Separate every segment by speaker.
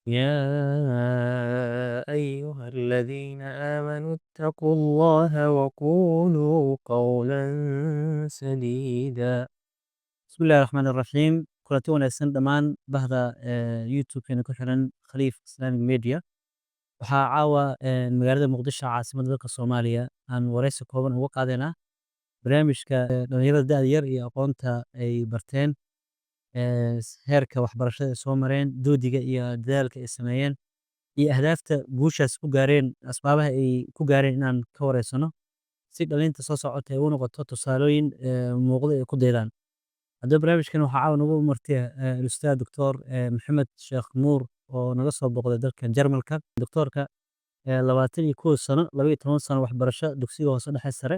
Speaker 1: يا أيها الذين آمنوا اتقوا الله وقولوا قولا سديدا.
Speaker 2: Bismillahi Raxmaani Raxiim. Kulanti wanaagsan dhammaan bahda YouTube-keena ku xiran Khaliif Islamic Media. Waxaa caawa magaalada Muqdisho, caasimadda dalka Soomaaliya, aan wareysi kooban uga qaadanaa barnaamijka dhalinyarada da'da yar iyo aqoonta ay barteen, heerka waxbarashada ay soo mareen, juhdiga iyo dadaalka ay sameeyeen iyo ahdaafta guushaas ku gaareen, asbaabaha ay ku gaareen inaan ka wareysano si dhalinta soo socota ay u noqoto tusaalooyin muuqda ay ku daydaan. Haddaba barnaamijkan waxaa caawa nagu martiya Ustaad Doctor Maxamed Sheekh Nuur oo naga soo booqday dalka Jarmalka. Doctorka 21 sano, 12 sano waxbarasho dugsiga hoose, dhexe, sare,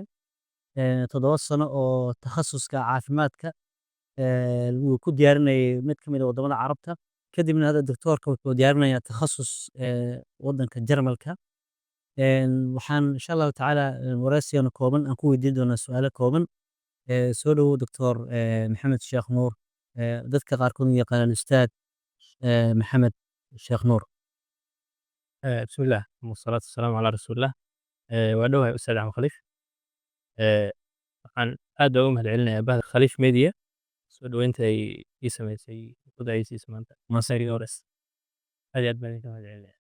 Speaker 2: 7 sano oo takhasuska caafimaadka wuu ku diyaarinayay mid ka mid ah waddamada Carabta. Kadibna hadda doctorka wuxuu diyaarinayaa takhasus waddanka Jarmalka. Waxaan insha Allahu tacaala wareysigan kooban aan ku weydiin doonaa su'aalo kooban. Soo dhowow, Doctor Maxamed Sheekh Nuur, dadka qaarkood u yaqaanaan Ustaad Maxamed Sheekh Nuur.
Speaker 3: Bismillah, wasalaatu wasalaamu calaa rasuulillah. Waa dhowahay, Ustaad Axmed Khaliif. Waxaan aad uga mahadcelinayaa bahda Khaliif Media soo dhoweynta ay ii sameysay, fursada ay siisay maanta. Masariores. Aad iyo aad baan idinka mahadcelinayaa.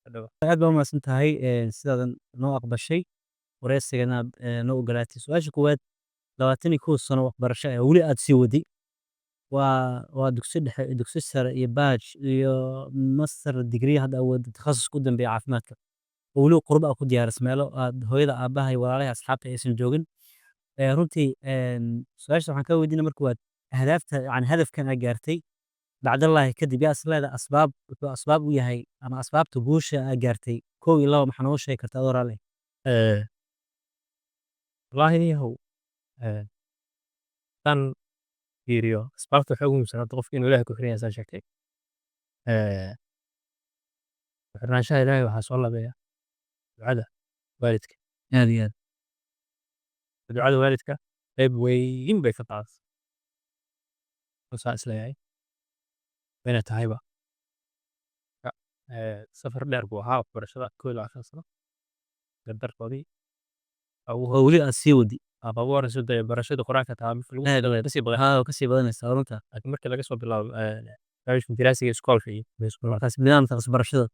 Speaker 3: Waa dhowahay.
Speaker 2: Aad baa umahadsan tahay sidaadan noo aqbashay wareysigan aad noo ogolaatay. Su-aasha koowaad: 21 sano waxbarasho ee weli aad sii wadi, waa dugsi dhexe, dugsi sare iyo bachelor iyo master degree, hadda aad wado takhasuska u dambeeya caafimaadka, oo weliba qurbo aad ku diyaarisay, meelo aad hooyada, aabaha iyo walaalaha, asxaabta aysan joogin. Runtii su-aasha waxaan kaa weydiinaya marka waad ahdaafta, yani hadafkan aad gaartay bacdallahi kadib, yaa is leedahay asbaab wuxuu asbaab u yahay ama asbaabta guusha aad gaartay? Kow iyo laba maxaa nooga sheegi kartaa adoo raalli?
Speaker 3: Wallaahi niyahow, haddaan fiiriyo asbaabta, waxaa ugu muhiimsan horta qofka inuu Ilaahay ku xiran yahay, saa sheegtay. Ku xirnaanshaha Ilaahay waxaa soo labeeya ducada waalidka.
Speaker 2: Aad iyo aad.
Speaker 3: Ducada waalidka qayb weyn bay ka qaadataa. Saan isleeyahay. Wayna tahayba. Safar dheer buu ahaa waxbarashada, 21 sano. Dardarkoodii.
Speaker 2: Oo weli aad sii wadi.
Speaker 3: Aba ugu horeyso dee barashada Quraanka taa lagu
Speaker 2: Aad iyo aad.
Speaker 3: kasii badan.
Speaker 2: Haa, kasii badanaysaa runta.
Speaker 3: Laakiin markii laga soo bilaabo barnaamijka diraasiga iskoolka iyo
Speaker 2: markaas nidaamka waxbarashada.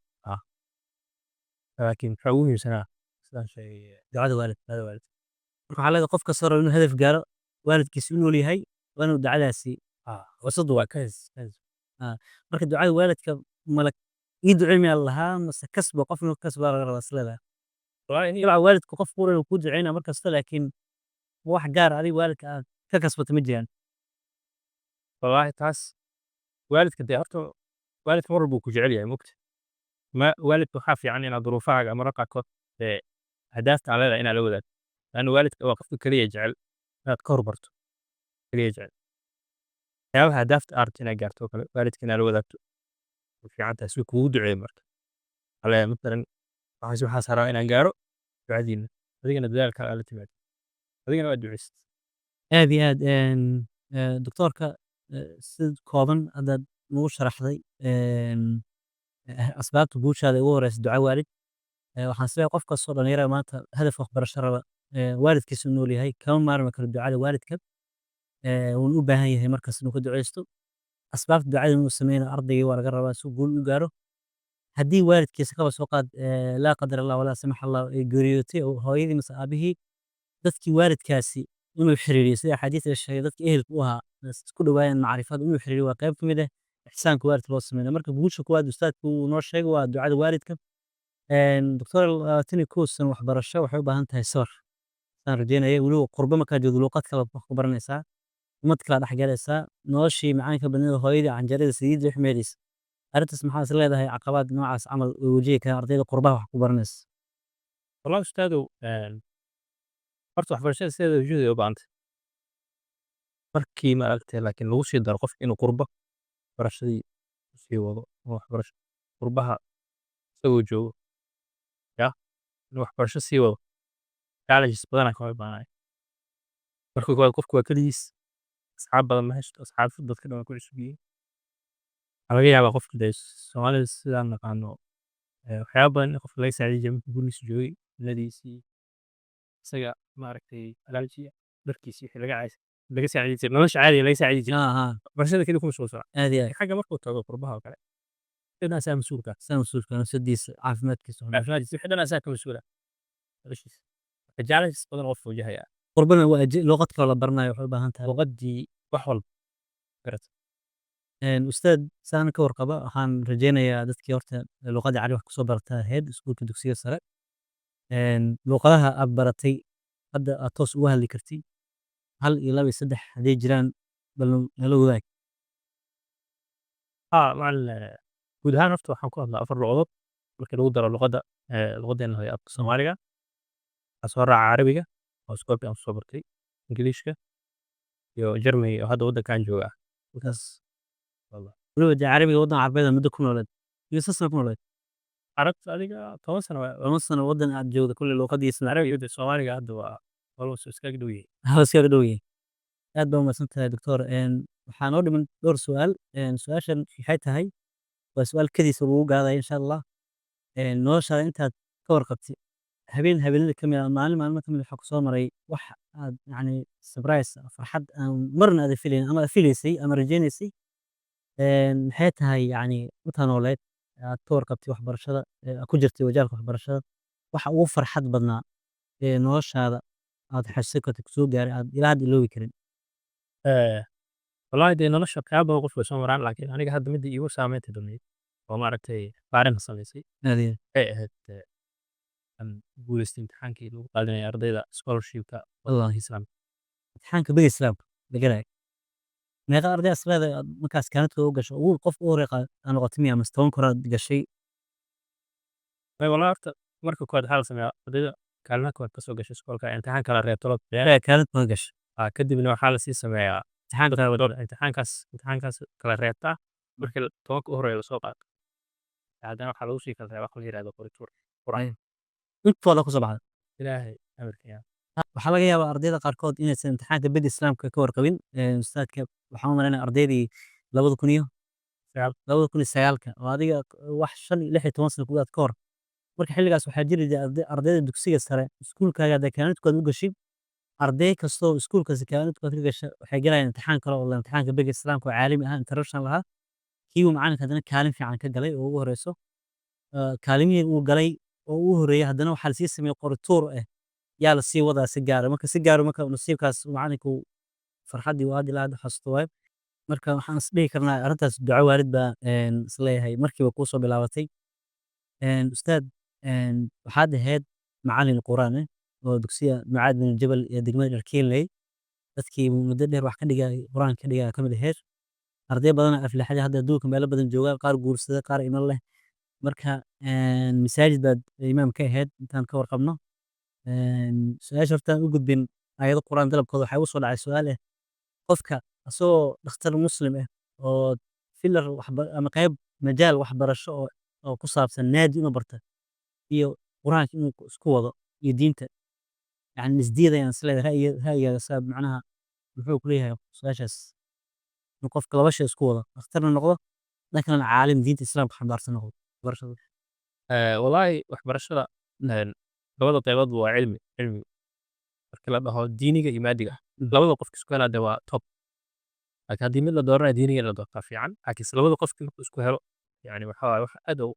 Speaker 3: Laakiin waxaa ugu muhiimsanaa, sidaan sheegay,
Speaker 2: ducada waalid.
Speaker 3: Ducada waalidka.
Speaker 2: Marka waxaa leedahay qof kastoo rabo inuu hadaf gaaro, waalidkiisa u nool yahay, waa inuu ducadaasi
Speaker 3: Wasadu waa kays.
Speaker 2: Marka ducada waalidka malag ii ducee miyaa la lahaa mase kasba, qof inuu kasbaa laga rabaa is leedahay?
Speaker 3: Wallaahi.
Speaker 2: Dabcan waalidku qof qura kuu duceynaya mar kasta, laakiin wax gaar ah adiga waalidka aad ka kasbato ma jiraan?
Speaker 3: Wallaahi taas waalidka dee horta waalidka mar walba wuu ku jecel yahay, moogta. Ma waalidka waxaa fiican inaad duruufahaaga mararka qaarkood dee ahdaafta aad leedahay inaad la wadaagto. Laanna waalidka waa qofka kaliya jecel inaad ka hormarto. Kaliya jecel. Waxyaabaha ahdaafta aad rabto inaad gaarto oo kale waalidka inaad la wadaagto way fiican tahay si uu kuugu duceeyo marka. Waxaa leeyahay matalan waxaas waxaas rabaa inaan gaaro, ducadiina. Adigana dadaalkaaga aad la timaado. Adigana waad duceysatay.
Speaker 2: Aad iyo aad. Doctorka, si kooban haddaad nagu sharaxday asbaabta guushaada ugu horeysa duca waalid. Waxaan is leeyahay qof kastoo dhalinyaro ah maanta hadaf waxbarasho raba, waalidkiisa u nool yahay, kama maarmi karo ducada waalidka. Wuuna u baahan yahay markas inuu ka duceysto. Asbaabta ducada inuu sameynayo ardayga waa laga rabaa si uu guul u gaaro. Haddii waalidkiisa, kaba soo qaad, laa qadar Allah walaa samax Allah, ay geeriyootay oo hooyadii mise aabihii, dadkii waalidkaasi inuu xiriiriyo, sida axaadiista ay sheegay, dadkii ehelka u ahaa isku dhawaayaan macrifada inuu xiriiriyo waa qayb ka mid ah ixsaanka waalidka loo sameynayo. Marka guusha koowaad ustaadku uu noo sheegay waa ducada waalidka. Doctor, 21 sano waxbarasho waxay u baahan tahay sabir, saan rajeynaya. Weliba qurbo markaad joogto, luqad kale wax ku baranaysaa, ummad kala dhex galaysaa, noloshii macaanka badneed, hooyadii canjeerada saliidda wix meelaysa. Arrintaas maxaa is leedahay caqabad noocaas camal way wajihi karaan ardayda qurbaha wax ku baranaysa?
Speaker 3: Wallahi ustaadow, horta waxbarashada sideeda juhdi ay u baahan tahay. Markii ma aragtay, laakiin lagu sii daro qofka inuu qurbo barashadii sii wado oo waxbarasho qurbaha isagoo joogo ya inuu waxbarasho sii wado, challenges badan aa ka hor imaanaya. Marka koowaad qofku waa keligiis, asxaab badan ma haysto, asxaabta dadka dhan waa ku cusub yihiin. Waxaa laga yaabaa qofka dee Soomaalida sidaan naqaano, waxyaaba badan in qofka laga saacideyn jiray markuu gurigiisa joogay, cunadiisii, isaga maaragtay, walaalkii, dharkiisii, wixii laga saacideyn jiray, nolosha caadiga laga saacideyn jiray. Barashada kaliya ku mashquulsanaa.
Speaker 2: Aad iyo aad.
Speaker 3: Xagga markuu tago qurbaha oo kale, dhan asaa mas'uulka.
Speaker 2: Saa mas'uulka nafsadiisa, caafimaadkiisa.
Speaker 3: Caafimaadkiisa, wixii dhan asaa ka mas'uula noloshiisa. Marka challenges badan qofka wajahaya.
Speaker 2: Qurbana waa luqad kale la baranayo, waxay u baahan tahay
Speaker 3: luqadii, wax walba garat.
Speaker 2: Ustaad, saan ka warqaba, waxaan rajeynayaa dadkii horta luqadda carabi wax kusoo barata ahayd iskuulka dugsiga sare. Luqadaha aad baratay hadda aad toos uga hadli kartid, hal iyo laba iyo saddex hadday jiraan, bal nala wadaag.
Speaker 3: Haa macallin, guud ahaan horta waxaan ku hadlaa afar luqadood markii lagu daro luqadda luqadeena hooyo, afka Soomaaliga. Waxaa soo raaca Carabiga oo iskoolka aan kusoo bartay, Ingiliishka iyo Germany oo hadda waddankan jooga. Intaas wallah.
Speaker 2: Weliba dee Carabiga waddan Carbeed muddo ku nooleed iyo sasna ku nooleed.
Speaker 3: Carabta adiga 10 sano waa.
Speaker 2: 10 sano waddan aad joogdo, kulli luqadiisna.
Speaker 3: Carabiga iyo Soomaaliga hadda waa almost iskaga dhow yihiin.
Speaker 2: Hal iskaga dhow yihiin. Aad baa umahadsan tahay, doctor. Waxaa noo dhiman dhowr su'aal. Su'aashan waxay tahay, waa su'aal kadiisa lagu gaadayo insha Allah. Noloshaada intaad ka warqabtay, habeen habeenada ka mid ah, maalin maalmo ka mid ah, waxaa kusoo maray wax aad yacni surprise, farxad aan marna aad filayn ama aad filaysay ama rajaynaysay. Maxay tahay, yacni intaa nooleed aad ka warqabtay waxbarashada, aad ku jirtay wajaalka waxbarashada, waxa ugu farxad badnaa ee noloshaada aad xasuusan karto, kusoo gaaray, aad ilaa hadda iloobi karin?
Speaker 3: Wallahi dee nolosha waxyaaba badan qofka way soo maraan, laakiin aniga hadda midda iigu saameynta badnayd oo maaragtay baarin samaysay
Speaker 2: Aad iyo
Speaker 3: waxay ahayd aan guuleystay imtixaankii lagu qaadanayay ardayda scholarship-ka
Speaker 2: Wallahi.
Speaker 3: Islaamka.
Speaker 2: Imtixaanka Bangiga Islaamka la galay, meeqa arday as leedahay aad markaas kaalinta u gasho, ugu qof ugu horreeya aa noqotay miya, mise 10 koraad gashay?
Speaker 3: Way wallahi, horta marka koowaad waxaa la sameeyaa ardayda kaalmaha koowaad kasoo gashay iskoolka imtixaan kala reebto.
Speaker 2: Ee kaalinta koowaad gashay.
Speaker 3: Kadibna waxaa lasii sameeyaa imtixaankaas kala reebta. Markii 10-ka u horeeya lasoo qaato, haddana waxaa lagu sii kala reebaa waxa la yiraahdo qorituur quraan.
Speaker 2: Intooda kusoo baxday.
Speaker 3: Ilaahay amarkiisa.
Speaker 2: Waxaa laga yaabaa ardayda qaarkood inaysan imtixaanka Bangiga Islaamka ka warqabin. Ustaadka waxaan u malaynaya ardaydii labada kun iyo
Speaker 3: sagaal.
Speaker 2: 2009-ka, oo adiga wax 15, 16 sano ku dhawaad ka hor. Marka xilligaas waxaa jiri jiray ardayda dugsiga sare iskuulkaaga hadday kaalinta koowaad u gashid, arday kastoo iskuulkaasi kaalinta koowaad ka gasha waxay galayaan imtixaan kale oo la imtixaanka Bangiga Islaamka oo caalami ah, international ahaa. Kii uu macalinka haddana kaalin fiican ka galay oo ugu horeyso, kaalimihii uu galay oo ugu horeeyay, haddana waxaa lasii sameeyey qorituur ah, yaa lasii wadaa si gaara. Marka si gaara, marka nasiibkaas macalinku farxaddii uu hadda ilaa hadda xasuusto waaye. Marka waxaan is dhihi karnaa arrintaas duco waalid baa isleeyahay markiiba kuu soo bilaabatay. Ustaad, waxaad ahayd macalin Quraan ah oo dugsiga Mucaad bin Jabal ee degmada Dharkeynley dadkii muddo dheer wax ka dhigay, Quraan ka dhigay ka mid ahayd. Arday badan oo aflaxday hadda adduunka meelo badan jooga, qaar guursaday, qaar iman leh. Marka masaajid baad imaam ka ahayd intaan ka warqabno. Su-aasha horta u gudbin aayado Quraan dalabkooda, waxaa igu soo dhacay su-aal ah: qofka asagoo dhakhtar Muslim ah oo filar ama qayb majaal waxbarasho oo ku saabsan naadi inuu barta iyo Quraanka inuu isku wado iyo diinta, yani isdiidayaan isleedahay? Ra'yigaaga saa macnaha muxuu ku leeyahay su-aashaas, in qofka laba shay isku wado, dhakhtarna noqdo, dhan kalena caalim diinta Islaamka xambaarsan noqdo, barashada?
Speaker 3: Wallahi waxbarashada labada qayboodba waa cilmi. Cilmi marka la dhaho diiniga iyo maadiga, labada qofka isku helaa dee waa top, laakiin haddii mid la dooranayo, diiniga in la doortaa fiican. Laakiinse labada qofki markuu isku helo, yani waxa waaye wax aad u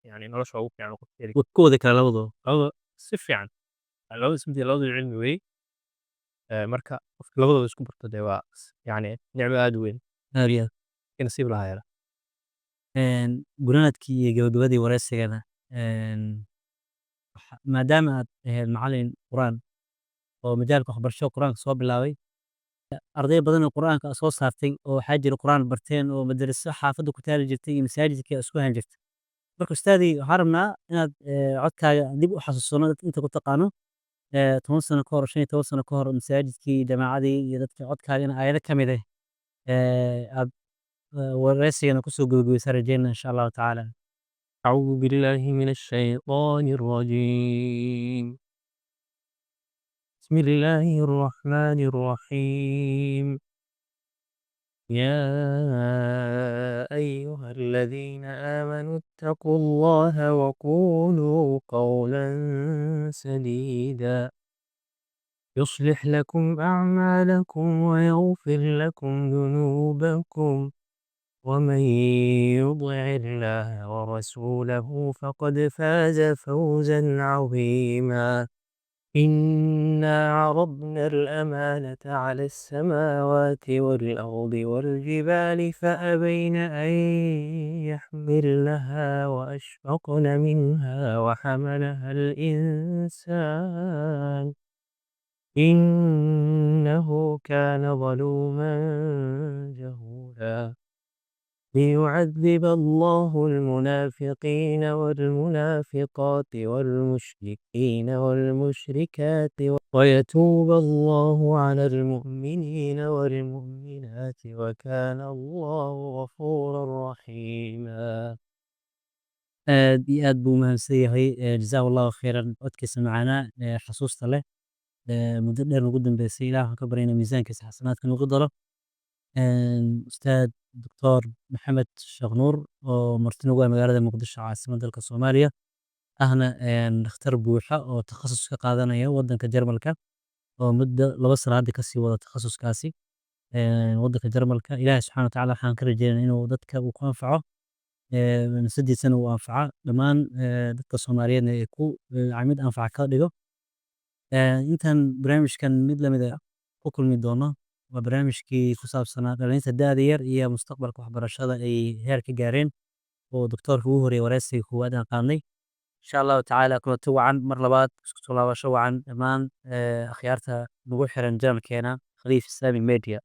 Speaker 3: yani nolosha ugu fiican oo qofka heli.
Speaker 2: Wad ku wadi kara labadooda.
Speaker 3: Labada si fiican, labada ismid, labada cilmi wey. Marka qofka labadooda isku barto dee waa yani nicmo aad u weyn.
Speaker 2: Aad iyo aad.
Speaker 3: In nasiib lahaa hela.
Speaker 2: Gunaanadkii iyo gabagabadii wareysigana, maadaama aad ahayd macalin Quraan oo majaalka waxbarashada Quraanka soo bilaabay, arday badan oo Quraanka soo saartay oo waxaa jira Quraan barteen oo madraso xaafadda ku taali jirtay iyo masaajidka isku hayn jirtay. Marka ustaadii, waxaan rabnaa inaad codkaaga dib u xasuusano dadka inta ku taqaano, 10 sano ka hor, 15 sano ka hor, masaajidkii, jamaacadii iyo dadka codkaaga in aayado ka mid ah aad wareysigana kusoo gabagabaysa rajeynaa insha Allahu tacaala.
Speaker 1: أعوذ بالله من الشيطان الرجيم، بسم الله الرحمن الرحيم. يا أيها الذين آمنوا اتقوا الله وقولوا قولا سديدا يصلح لكم أعمالكم ويغفر لكم ذنوبكم ومن يطع الله ورسوله فقد فاز فوزا عظيما. إنا عرضنا الأمانة على السماوات والأرض والجبال فأبين أن يحملنها وأشفقن منها وحملها الإنسان إنه كان ظلوما جهولا. ليعذب الله المنافقين والمنافقات والمشركين والمشركات ويتوب الله على المؤمنين والمؤمنات وكان الله غفورا رحيما.
Speaker 2: Aad iyo aad buu umahadsan yahay. Jazaahu Allahu khayran. Codkiisa macaanaa ee xasuusta leh ee muddo dheer ugu dambeysay, Ilaah waxaan ka baryayna miisaankiisa xasanaadka nagu daro. Ustaad Doctor Maxamed Sheekh Nuur oo marti nagu ah magaalada Muqdisho, caasimadda dalka Soomaaliya, ahna dhakhtar buuxa oo takhasus ka qaadanaya waddanka Jarmalka, oo muddo 2 sano hadda kasii wada takhasuskaasi waddanka Jarmalka. Ilaahay subxaana wa tacaala waxaan ka rajeynaya inuu dadka uu ku anfaco, nafsadiisana uu anfaca, dhammaan dadka Soomaaliyeedna ay ku mid anfaca ka dhigo. Intaan barnaamijkan mid lamid ah ku kulmi doono, waa barnaamijkii ku saabsanaa dhalinta da'da yar iyo mustaqbalka waxbarashada ay heer ka gaareen, oo doctoorka ugu horeeyay wareysiga koowaad aan qaadnay. Insha Allahu tacaala, kulanti wacan, mar labaad isku soo laabasho wacan dhammaan akhyaarta nagu xiran channelkeena Khaliif Islamic Media.